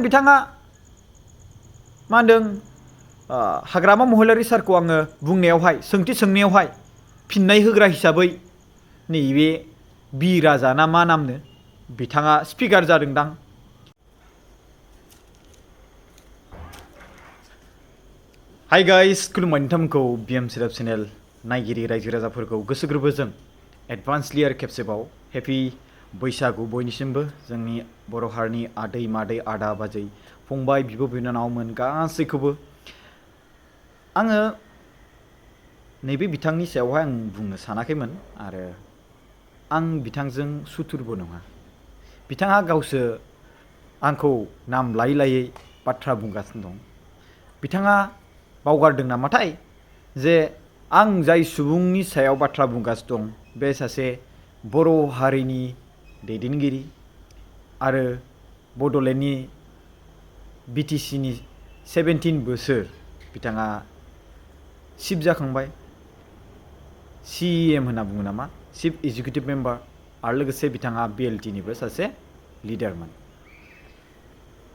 बिथाङा मा होनदों हाग्रामा महिलारि सारखौ आङो बुंनायावहाय सोंथि सोंनायावहाय फिननाय होग्रा हिसाबै नैबे बि राजा ना मा नामनो बिथाङा स्पिकार जादोंदां। हाय गाइस, खुलुमबाय नोंथांमोनखौ बिएम सिराप चेनेल नायगिरि रायजो राजाफोरखौ गोसो गोरबोजों एडभान्सलि आरो खेबसेबाव हेपि बैसागु बयनिसिमबो जोंनि बर' हारिनि आदै मादै आदा बाजै फंबाय बिब' बिनानावमोन गासैखौबो आङो नैबे बिथांनि सायावहाय आं बुंनो सानाखैमोन आरो आं बिथांजों सुथुरबो नङा। बिथाङा गावसो आंखौ नाम लायै लायै बाथ्रा बुंगासिनो दं। बिथाङा बावगारदों नामाथाय जे आं जाय सुबुंनि सायाव बाथ्रा बुंगासिनो दं बे सासे बर' हारिनि दैदेनगिरि आरो बड'लेण्डनि बिटिसिनि 17 बोसोर बिथाङा चिफ जाखांबाय, CEM होनना बुङो नामा, चिफ एग्जिकिउटिभ मेम्बार, आरो लोगोसे बिथाङा BLTनिबो सासे लिडारमोन।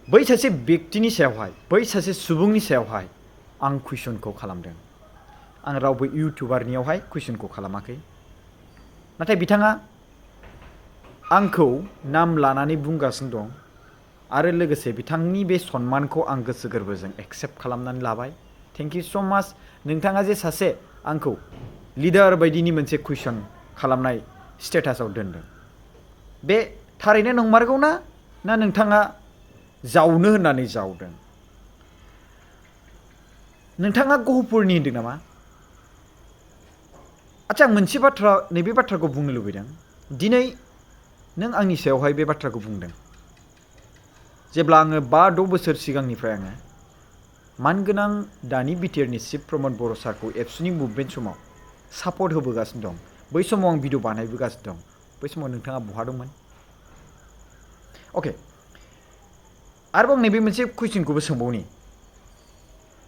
बै सासे व्यक्तिनि सायावहाय, बै सासे सुबुंनि सायावहाय आं कुइसनखौ खालामदों। आं रावबो इउटुबारनियावहाय कुइसनखौ खालामाखै। नाथाय बिथाङा आंखौ नाम लानानै बुंगासिनो दं आरो लोगोसे बिथांनि बे सन्मानखौ आं गोसो गोरबोजों एक्सेप्ट खालामनानै लाबाय। थेंक इउ स' माच। नोंथाङा जे सासे आंखौ लिडार बायदिनि मोनसे कुइसन खालामनाय स्टेटासाव दोनदों, बे थारैनो नंमारगौ ना नोंथाङा जावनो होननानै जावदों? नोंथाङा गहपुरनि होनदों नामा? आच्छा, मोनसे बाथ्रा नैबे बाथ्राखौ बुंनो लुबैदों। दिनै नों आंनि सायावहाय बे बाथ्राखौ बुंदों जेब्ला आङो 5-6 बोसोर सिगांनिफ्राय आङो मानगोनां दानि बिटिआरनि चिफ प्रमद बर' सारखौ एबसुनि मुभमेन्ट समाव सापर्ट होबोगासिनो दं। बै समाव आं भिडिअ बानायबोगासिनो दं। बै समाव नोंथाङा बहा दंमोन? अके, आरोबाव नैबे मोनसे कुइसनखौबो सोंबावनि।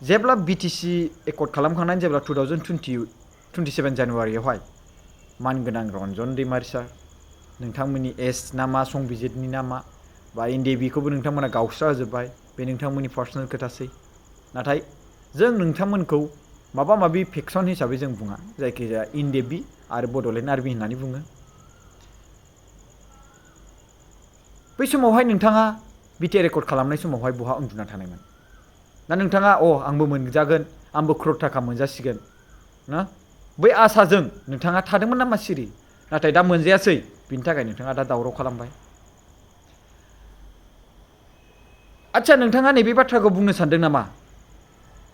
जेब्ला बिटिसि एकर्ड खालामखांनानै जेब्ला 2027 जानुवारियावहाय मानगोनां रन्जन दैमारि सार, नोंथांमोननि एस ना मा, संबिजितनि ना मा, बा NDFBखौबो नोंथांमोना गावस्रा होजोब्बाय, बे नोंथांमोननि पार्सनेल खोथासै। नाथाय जों नोंथांमोनखौ माबा माबि फेक्सन हिसाबै जों बुङा, जायखिजाया NDFB आरो बड'लेण्ड आर्मि होननानै बुङो। बै समावहाय नोंथाङा बिटिआर एकर्ड खालामनाय समावहाय बहा उन्दुना थानायमोन? ना नोंथाङा आंबो मोनजागोन, आंबो क्रर थाखा मोनजासिगोन ना, बै आसाजों नोंथाङा थादोंमोन नामा सिरि? नाथाय दा मोनजायासै, बिनि थाखाय नोंथाङा दा दावराव खालामबाय। आच्छा, नोंथाङा नैबे बाथ्राखौ बुंनो सानदों नामा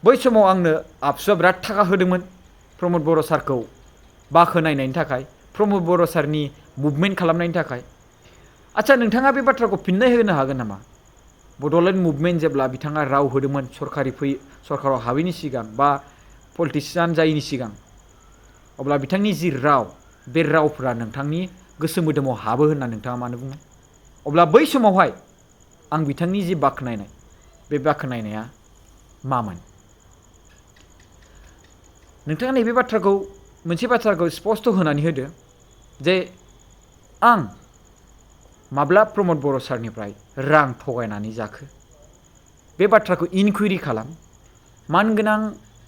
बै समाव आंनो आबसुआ बिराद थाखा होदोंमन प्रमद बर' सारखौ बाखोनायनायनि थाखाय, प्रमद बर' सारनि मुभमेन्ट खालामनायनि थाखाय? आच्छा, नोंथाङा बे बाथ्राखौ फिननाय होनो हागोन नामा? बड'लेण्ड मुभमेन्ट जेब्ला बिथाङा राव होदोंमोन सरकाराव हाबैनि सिगां बा पलिटिसियान जायैनि सिगां, अब्ला बिथांनि जि राव, बे रावफ्रा नोंथांनि गोसो मोदोमाव हाबो होनना नोंथाङा मानो बुङो? अब्ला बै समावहाय आं बिथांनि जि बाख्नायनाय, बे बाख्नायनाया मामोन? नोंथाङा नैबे बाथ्राखौ, मोनसे बाथ्राखौ स्पष्ट होनानै होदो जे आं माब्ला प्रमद बर' सारनिफ्राय रां थगायनानै जाखो? बे बाथ्राखौ इनकुइरि खालाम। मानगोनां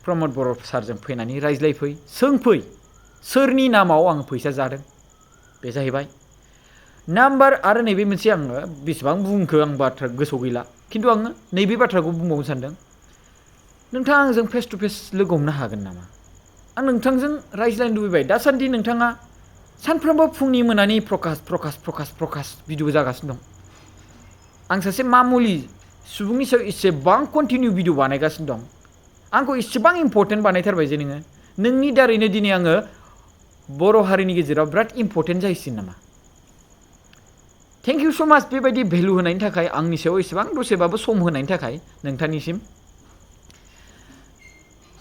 प्रमद बर' सारजों फैनानै रायज्लायफै, सोंफै सोरनि नामाव आं फैसा जादों। बे जाहैबाय नाम्बार। आरो नैबे मोनसे आङो बेसेबां बुंखो आं बाथ्रा गोसोआव गैला, खिन्थु आङो नैबे बाथ्राखौ बुंबावनो सानदों। नोंथाङा आंजों फेस टु फेस लोगो हमनो हागोन नामा? आं नोंथांजों रायज्लायनो लुबैबाय। दासान्दि नोंथाङा सानफ्रोमबो फुंनि मोनानि प्रकाश भिडिअ जागासिनो दं। आं सासे मामुलि सुबुंनि सायाव इसेबां कन्टिनिउ भिडिअ बानायगासिनो दं। आंखौ इसेबां इम्पर्टेन्ट बानायथारबाय जे नोंनि दारैनो दिनै आङो बर' हारिनि गेजेराव बिराद इम्पर्टेन्ट जाहैसिगोन नामा? थेंक इउ स' माच बेबायदि भेलु होनायनि थाखाय, आंनि सायाव इसेबां दसेबाबो सम होनायनि थाखाय नोंथांनिसिम।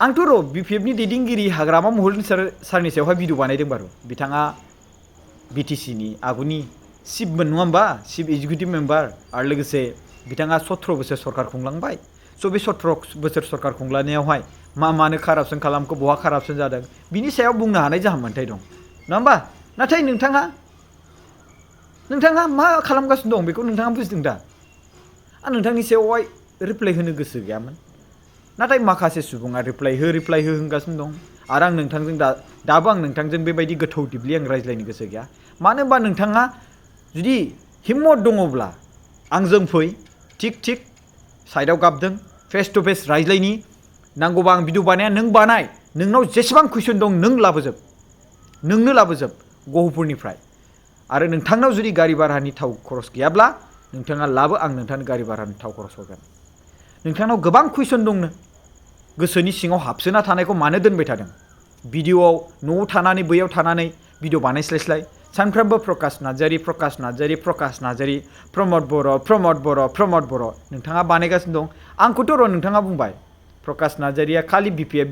आंथ' BPFनि दैदेनगिरि हाग्रामा महिलारि सारनि सायावहाय भिडिअ बानायदों बारु। बिथाङा बिटिसिनि आगुनि चिफमोन नङा होमबा, चिफ एग्जिकिउटिभ मेम्बार, आरो लोगोसे बिथाङा 17 बोसोर सरकार खुंलांबाय। स' बे 17 बोसोर सरकार खुंलांनायावहाय मानो कारापसन खालामखो, बहा कारापसन जादों, बिनि सायाव बुंनो हानाय जाहा मोन्थाय दं, नङा होमबा? नाथाय नोंथाङा मा खालामगासिनो दं बेखौ नोंथाङा बुजिदों दा? आं नोंथांनि सायावहाय रिप्लाइ होनो गोसो गैयामोन नाथाय माखासे सुबुङा रिप्लाइ हो होनगासिनो दं आरो आं नोंथांजों दाबो आं नोंथांजों बेबायदि गोथौ दिपलि आं रायज्लायनो गोसो गैया मानो होनबा नोंथाङा जुदि हिम्मत दङब्ला आंजों फै थिक साइडआव गाबदों फेस टु फेस रायज्लायनि नांगौबा आं भिडिअ बानाया नों बानाय नोंनाव जेसेबां कुइसन दं नोंनो लाबोजोब गहपुरनिफ्राय आरो नोंथांनाव जुदि गारि भारानि थाव खरस गैयाब्ला नोंथाङा लाबो आं नोंथांनो गारि भारानि थाव खरस हरगोन नोंथांनाव गोबां कुइसन दंनो गोसोनि सिङाव हाबसोना थानायखौ मानो दोनबाय थादों भिडिअआव न'आव थानानै बैयाव थानानै भिडिअ बानायस्लायस्लाय सानफ्रोमबो प्रकाश नार्जारी प्रमद बर' नोंथाङा बानायगासिनो दं आंखौथ' र' नोंथाङा बुंबाय प्रकाश नार्जारीया खालि बिपिएफ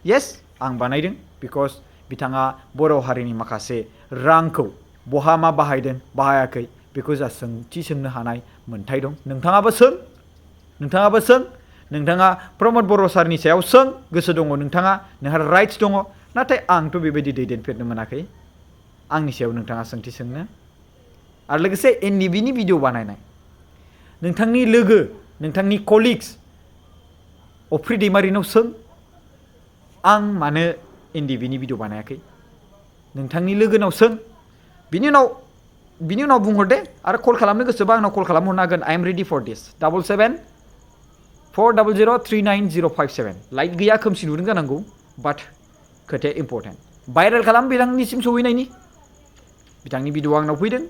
येस आं बानायदों बिकज बिथाङा बर' हारिनि माखासे रांखौ बहा मा बाहायदों बाहायाखै बेखौ जा सोंथि सोंनो हानाय मोन्थाय दं नोंथाङाबो सों नोंथाङा प्रमद बर' सारनि सायाव सों गोसो दङ नोंहा राइट्स दङ नाथाय आंथ' बेबायदि दैदेनफेरनो मोनाखै आंनि सायाव नोंथाङा सोंथि सोंनो आरो लोगोसे एनडिएफबि भिडिअ बानायनाय नोंथांनि लोगो नोंथांनि कलिग्स अफ्रि दैमारिनाव सों आं मानो एनडिएफबि भिडिअ बानायाखै नोंथांनि लोगोनाव सों बिनि उनाव बुंहर दे आरो कल खालामनो गोसोबा आंनाव कल खालामहरनो हागोन आइ M ready for this 7774003057 light गैया खोमसि नुदों जानांगौ बाट खोथाया इम्पर्टेन्ट भाइरेल खालाम बिथांनिसिम सहैनायनि बिथांनि भिडिअ आंनाव फैदों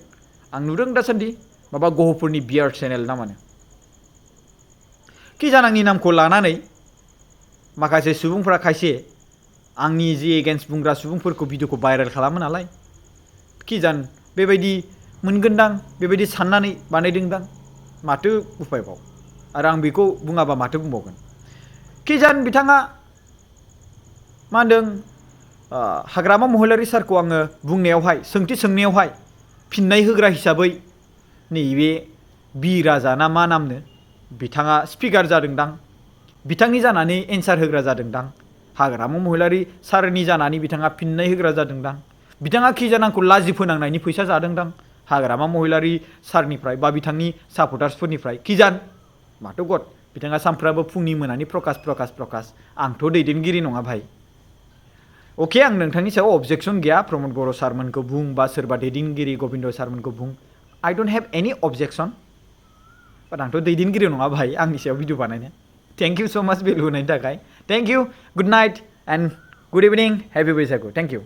आं नुदों दासान्दि माबा गहपुरनि बियार चेनेल ना मानो खिजान आंनि नामखौ लानानै माखासे सुबुंफोरा खायसे आंनि जि एगेन्स्ट बुंग्रा सुबुंफोरखौ भिडिअखौ भाइरेल खालामो नालाय खिजान बेबायदि मोनगोनदां बेबायदि साननानै बानायदोंदां माथो उफायबाव आरो आं बेखौ बुङाबा माथो बुंबावगोन खिजान बिथाङा मा होनदों हाग्रामा महिलारि सारखौ आङो बुंनायावहाय सोंथि सोंनायावहाय फिननाय होग्रा हिसाबै नैबे बि राजा ना मा नामनो बिथाङा स्पिकार जादोंदां बिथांनि जानानै एन्सार होग्रा जादोंदां हाग्रामा महिलारि सारनि जानानै बिथाङा फिननाय होग्रा जादोंदां बिथाङा खिजान आंखौ लाजि फोनांनायनि फैसा जादोंदां हाग्रामा महिलारि सारनिफ्राय बा बिथांनि सापर्टार्सफोरनिफ्राय खिजान माथो गद बिथाङा सानफ्रामबो फुंनि मोनानि प्रकाश आंथ' दैदेनगिरि नङा भाई अके आं नोंथांनि सायाव अबजेक्सन गैया प्रमद बर' सारमोनखौ बुं बा सोरबा दैदेनगिरि गोबिन्द सारमोनखौ बुं आइ डोन्ट हेभ एनि अबजेक्सन बाट आंथ' दैदेनगिरि नङा भाई आंनि सायाव भिडिअ बानायनो थेंक इउ स' माच भेलु होनायनि थाखाय thank you good night and good evening happy Baisagu thank U